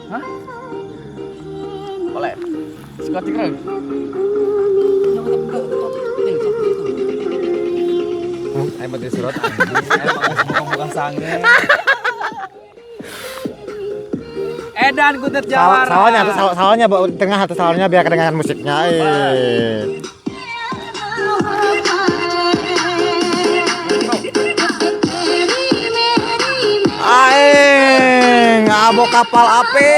Hah? Boleh. Sekolah keren. Ayo mati surat anjing. Emang buka sange. Edan kuntet jawara. Sawahnya atau sawahnya tengah atau sawahnya biar kedengaran musiknya. Aing, ngabok kapal api.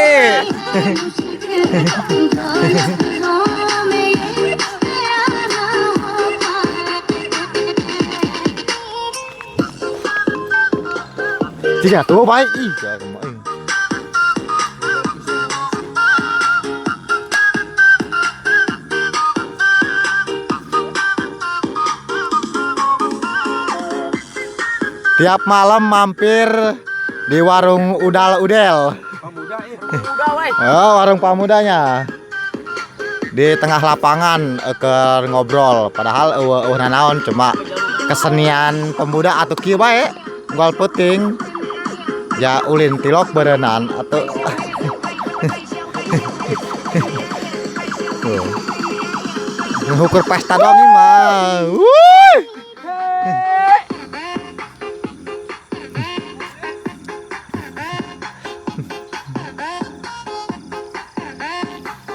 Tidak tuh baik. Ih, jangan. Tiap malam mampir di warung Udal Udel. Pamuda. Oh, warung pamudanya. Di tengah lapangan keur ngobrol, padahal eueuh nanaon cuma kesenian pemuda atau kieu bae, gol peuting. Ya ulin tilok berenang atau tuh. Ngukur pesta doang ini mah. Wuih.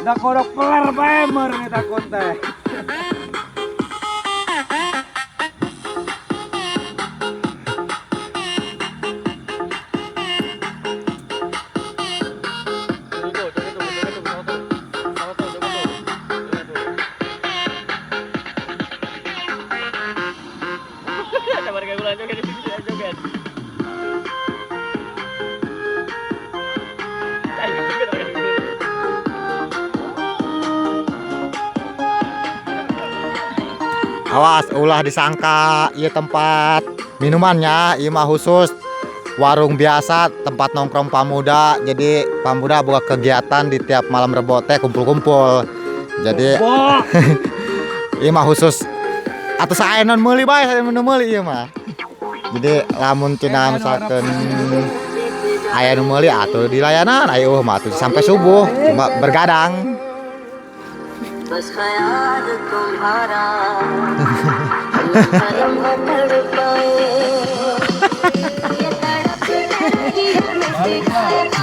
Da kodok peler bae meureun eta kun teh. Awas ulah disangka ieu tempat minumannya, ieu mah khusus warung biasa tempat nongkrong pamuda. Jadi pamuda buka kegiatan di tiap malam Rebo teh kumpul-kumpul. Jadi ieu mah khusus atuh saenon meuli bae, saenon meuli ieu mah. Jadi lamun cenah misalkan aya nu meuli atuh dilayanan, aya eueuh mah atuh sampai subuh cuma bergadang. बस ख्याल तुम्हारा लम्हा तड़पाए ये तड़प ये हमें सिखाए